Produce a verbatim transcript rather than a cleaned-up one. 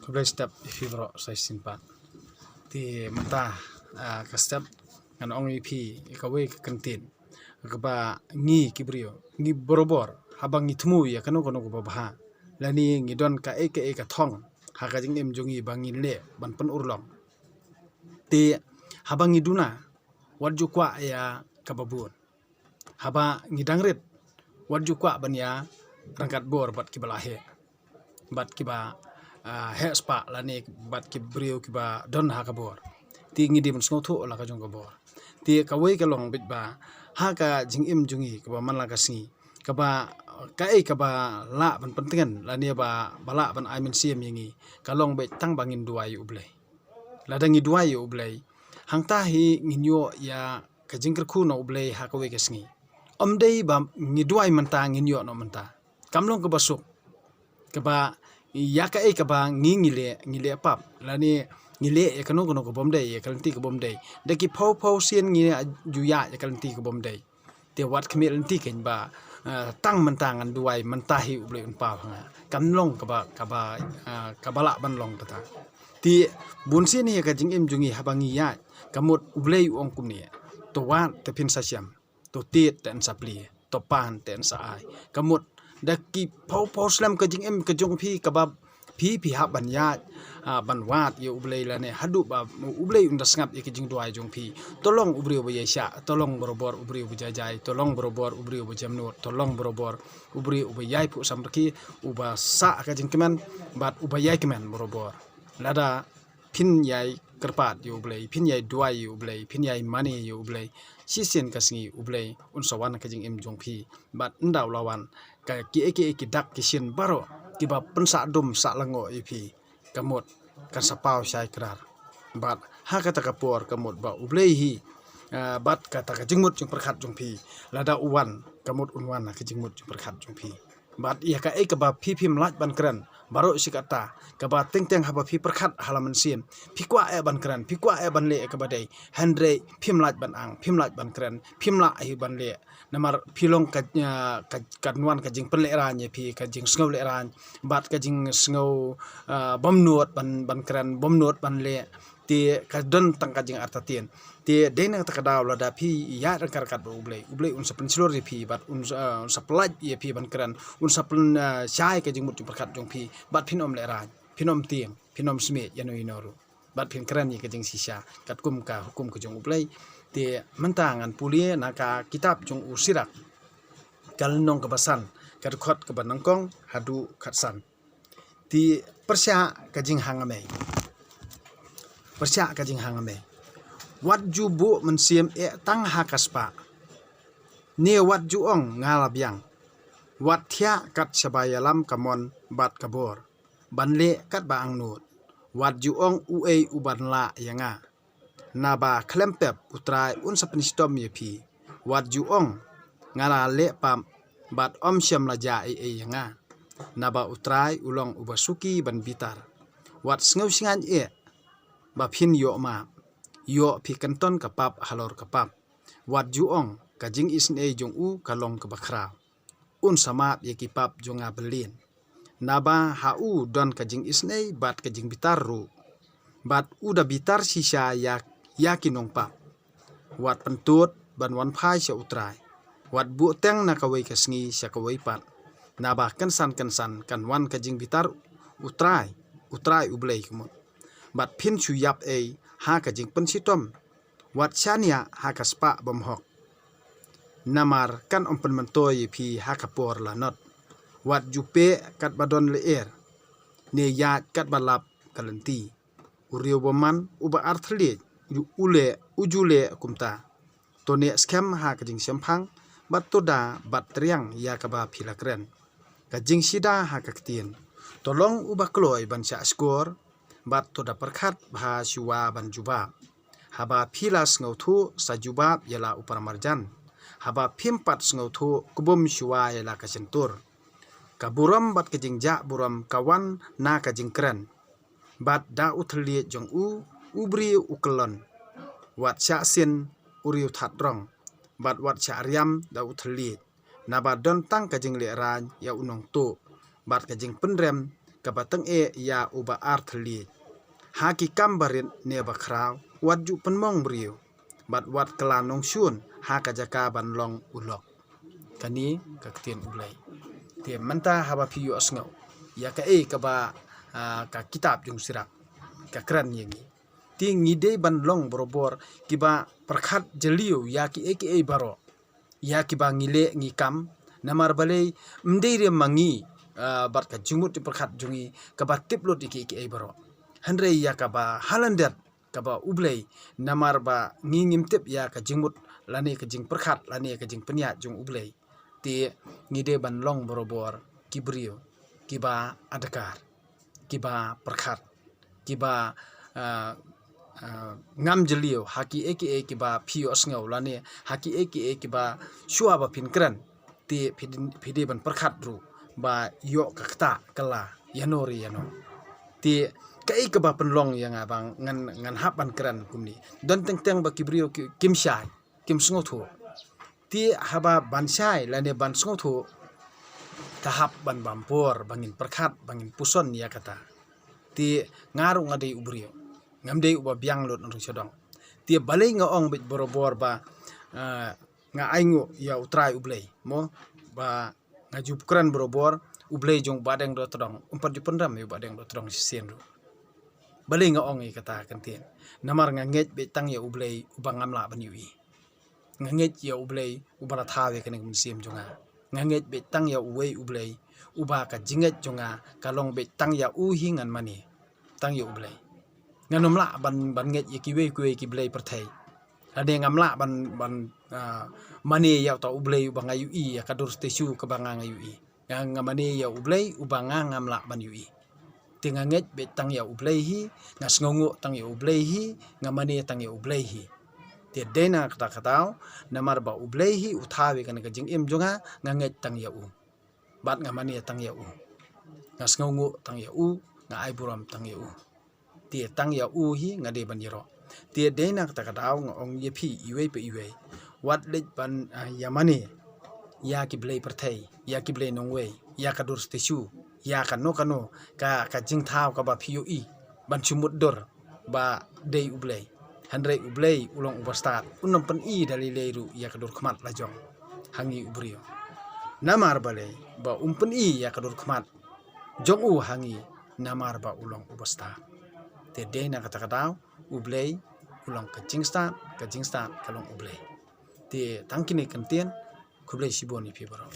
Khublei step ïa phi baroh sa shisien pat. Te mynta, ah, ka step ngan ong ïa phi ïa kawei ka kyntien kaba ngi ki briew ngi borabor haba ngi thmu ïa kano kano kaba bha lane ngi don kaei kaei ka thong ha ka jingim jong ngi ba ngin leh ban pynurlong. Te haba ngi duna wat ju kwah ïa kaba bun. Haba ngi dang rit wat ju kwah ban ïa ryngkat bor bad kiba la heh, bad kiba, ah, heh spah lane bad ki briew kiba don ha ka bor. Te ngi dei ban sngewthuh la ka jong ka bor. Te kawei ka long beit ba ha ka jingim jong ngi kaba man la ka sngi kaba, kaei kaba lah ban pyntngen lane ba, ba lah ban ai mynsiem ïa ngi ka long beit tang ba ngin duwai ïa U Blei. Lada ngi duwai ïa U Blei, hangta hi ngin ïoh ïa ka jingkyrkhu na U Blei ha kawei ka sngi. Ym dei ba ngi duwai mynta ngin ïoh noh mynta. Kam long kaba suk. Kaba ïa kaei kaba ngi ngi leh, ngi leh pap lane ngi leh ïa kano kano ka bym dei, ïa ka lynti ka bym dei. Da ki phew phew sien ngi ju ïa ïa ka lynti ka bym dei. Te wat khmih lynti keiñ ba, eh, tang mynta ngan duwai mynta hi U Blei un paw ha nga. Kam long kaba, kaba, eh, kaba lah ban long kata. Te bun sien hi ka jingim jong ngi haba ngi ïaid ka mut U Blei u ong kumne. To wad te phin sa shem. To tied te yn sa plie. To pan te yn sa ai. Ka mut da ki phew phew slem ka jingim ka jong phi kaba phi phi hap ban ïaid, ah, ban wad ïa U Blei lane haduh ba U Blei un da sngap ïa ka jingduwai jong phi. To long u briew ba ïaishah, to long barabor u briew ba jaijai, to long barabor u briew ba jemnud, to long barabor u briew uba ïai phuh samrkhie, uba sah ka jingkmen bad uba ïai kmen barabor. Lada phin ïai kyrpad ïa U Blei, phin ïai duwai ïa U Blei, phin ïai mane ïa U Blei, shisien ka sngi U Blei un sa wan ka jingim jong phi. Bad ynda u la wan, ka kiei kiei ki dak ki shin baroh kiba pynsah dum sah lyngngoh ïa phi, ka mut kan sa paw shai krar. Bad ha kata ka por ka mut ba U Blei hi, ah, bad kata ka jingmut jingpyrkhat jong phi, lada u wan ka mut un wan ha ka jingmut jingpyrkhat jong phi. Bad ïa kaei kaba phi phim lah ban kren baroh shi katta, kaba teng teng haba phi pyrkhat ha la mynsiem phi kwah eh ban kren, phi kwah eh ban leh ïa kaba dei, hynrei phim lah ban ang, phim lah ban kren, phim lah hi ban leh. Namar phi long ka, ah, ka, ka wan ka jingpynlehraiñ ïa phi, ka jingsngew lehraiñ bad ka jingsngew, ah, bym nud ban, ban kren, bym nud ban leh. Te ka don tang ka jingartatien. Te dei na kata ka daw lada phi ïaid ryngkat ryngkat bad U Blei, U Blei un sa pynshlur ïa phi bad un sa, ah, un sa pyllait ïa phi ban kren, un sa pyn, ah, shai ka jingmut jingpyrkhat jong phi bad phin ym lehraiñ, phin ym tieng, phin ym smiej ïano ïano ruh. Bad phin kren ïa ka jingshisha katkum ka hukum ka jong U Blei. Te mynta ngan pule na ka kitab jong u Sirak, ka lynnong kaba san, ka dkhot kaba nyngkong haduh khatsan. Te pyrshah ka jinghangamei. Pyrshah ka jinghangamei. Wat ju buh mynsiem eh tang ha ka spah, ne wat ju ong nga la biang. Wat thiah kat shaba ïalam ka mon bad ka bor, ban leh kat ba angnud. Wat ju ong uei u ban lah ïa nga, naba khlem pep U Trai un sa pynshitom ïa phi. Wat ju ong nga la leh pap bad ym shym la jia ei ei ïa nga, naba U Trai u long uba suki ban bitar. Wat sngew shngaiñ eh ba phin ïoh map, ïoh phi kynton ka pap halor ka pap. Wat ju ong ka jingisynei jong u ka long kaba khraw, un sa map ïa ki pap jong nga byllien. Naba ha u don ka jingisynei bad ka jingbitar ruh, bad u da bitar shisha ïa, ïa ki nongpap. Wat pyntud ban wan phai sha U Trai. Wat buh teng na kawei ka sngi sha kawei pat, naba kynsan kynsan kan wan ka jingbitar U Trai, U Trai U Blei ka mut. Bad phin shu ïap ei ha ka jingpynshitom. Wat shaniah ha ka spah bymhok, namar kan ym pynmyntoi ïa phi ha ka por lanot. Wat ju peh katba don lyer, ne ïaid katba lap ka lynti. U riew bymman uba arthylliej u leh, u ju leh kumta. To neh skhem ha ka jingshemphang, bad to da bat triang ïa kaba phi la kren. Ka jingshida ha ka ktien. To long uba kloi ban shah shkor, bad to da pyrkhat bha shuwa ban jubab. Haba phi la sngewthuh sa jubab ïa la u paramarjan. Haba phim pat sngewthuh kbum shuwa ïa la ka shyntur. Ka burom bad ka jingjah burom ka wan na ka jingkren. Bad da u thylliej jong u, u briew u kyllon. Wat shah sien u riew thad rong, bad wat shah riam da u thylliej. Naba don tang ka jinglehrain ïa u nongtuh, bad ka jingpynrem kaba tyngeh ïa uba artylli. Ha ki kam barit ne bakhraw, wat ju pynmong briew, bad wat kylla nongshun ha ka jaka ban long u lok. Kane ka ktien U Blei. Te mynta haba phi ïohsngew ïa kaei kaba, ah, ka kitab jong u Sirak ka kren ïa ngi, te ngi dei ban long barabor kiba pyrkhat jylliew ïa kiei kiei baroh, ïa kiba ngi leh ngi kam. Namar balei? Ym dei ruh ma ngi, ah, bad ka jingmut jingpyrkhat jong ngi kaba tip lut ïa kiei kiei baroh, hynrei ïa kaba ha lyndet kaba U Blei. Namar ba ngi ngim tip ïa ka jingmut lane ka jingpyrkhat lane ka jingpynïaid jong U Blei, te ngi dei ban long barabor ki briew kiba adkar, kiba pyrkhat, kiba, ah, ah, ngam jylliew ha kiei kiei kiba phi ïohsngew lane ha kiei kiei kiba shuwa ba phin kren. Te phi dei, phi dei ban pyrkhat ruh ba ïoh ka ktah kylla ïano re ïano. Te kaei kaba pynlong ïa nga ba ngan, ngan hap ban kren kumne? Don teng teng ba ki briew ki, kim shai, kim sngewthuh. Te haba ban shai lane ban sngewthuh, ka hap ban bam por ba ngin pyrkhat, ba ngin puson ïa kata. Te nga ruh nga dei u briew, ngam dei uba biang lut na ri sha dong. Te balei nga ong beit barabor ba, ah, nga ainguh ïa U Trai U Blei, mo, ba nga ju kren barabor, U Blei jong u Bahdeng Dohtdong um pat ju pynrem ïa u Bahdeng Dohtdong shisien ruh. Balei nga ong ïa kata ka ktien? Namar nga ngeit beit tang ïa U Blei uba ngam lah ban ïohi. Nga ngeit ïa U Blei uba la thaw ïa kane ka mynsiem jong nga. Nga ngeit beit tang ïa uwei U Blei uba ka jingngeit jong nga ka long beit tang ïa u hi ngan mane, tang ïa U Blei. Ngan ym lah ban, ban ngeit ïa kiwei kiwei ki blei pyrthei. Lane ngam lah ban, ban, ah, mane ïa uta U Blei uba nga ïohi, ïa ka dur statue kaba nga, nga ïohi. Nga, nga mane ïa U Blei uba nga ngam lah ban ïohi. Te nga ngeit beit tang ïa U Blei hi, nga sngewnguh tang ïa U Blei hi, nga mane tang ïa U Blei hi. Te dei na kata ka daw, namar ba U Blei hi u thaw ïa kane ka jingim jong nga, nga ngeit tang ïa u. Bad nga mane tang ïa u. Nga sngewnguh tang ïa u, nga ai burom tang ïa u. Te tang ïa u hi nga dei ban ïaroh. Te dei na kata ka daw nga ong ïa phi iwei pa iwei, wat leit ban, ah, ïa mane ïa ki blei pyrthei, ïa ki blei nongwei, ïa ka dur statue, ïa kano kano ka, ka jingthaw kaba phi ïohi ban shu mutdur ba dei U Blei. Hynrei U Blei u long uba stad, un ym pyni da lei lei ruh ïa ka dur khmat la jong ha ngi u briew. Namar balei ba um pyni ïa ka dur khmat jong u ha ngi? Namar ba u long uba stad. Te dei na kata ka daw U Blei u long ka jingstad, ka jingstad ka long U Blei. Te tang kine ki ktien, khublei shibun ïa phi baroh.